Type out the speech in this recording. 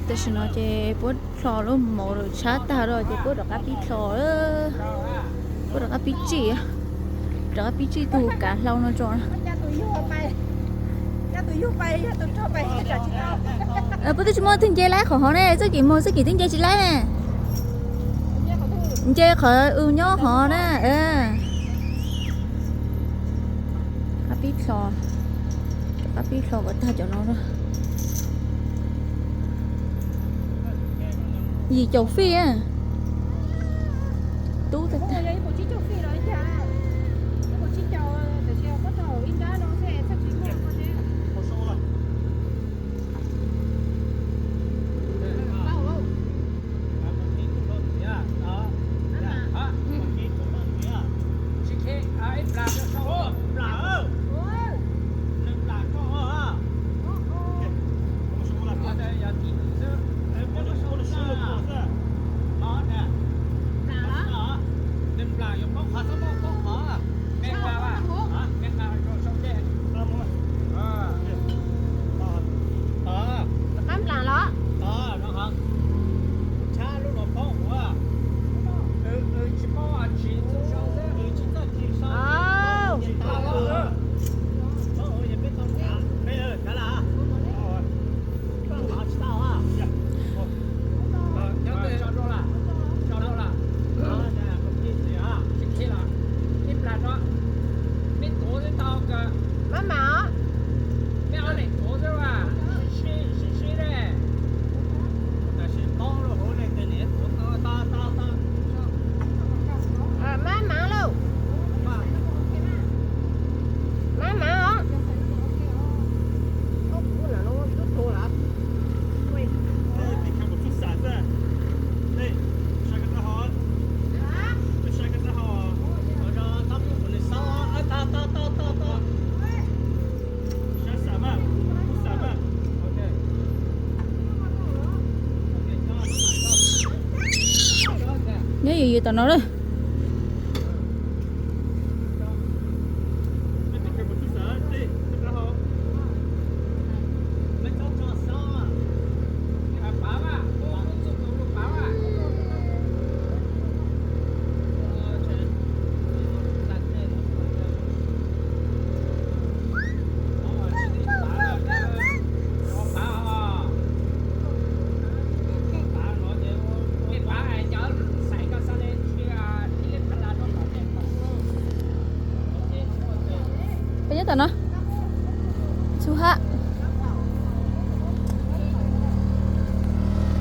Tam sim no ces puab dlho lub mov lawm tshab tag lawm ces puab rov qab pib dlho, puab rov qab pib tsij, rov qab pib tsij tus kav hlau no tso. Puab twb tsis muaj twg nce laib qhov hov ne, txoj kev mus txoj kev twb nce tsis laib ne. Nce qhov uas nyob hov na. Qab pib dlho, rov qab pib dlho kom tag cov no. Yim caum fij. Tub tag tag. Qab nplam los? Mab mam os. Mab mam lauj. Mab mam os. Nyob yus yus tom no lawm. Peb nyob tom no.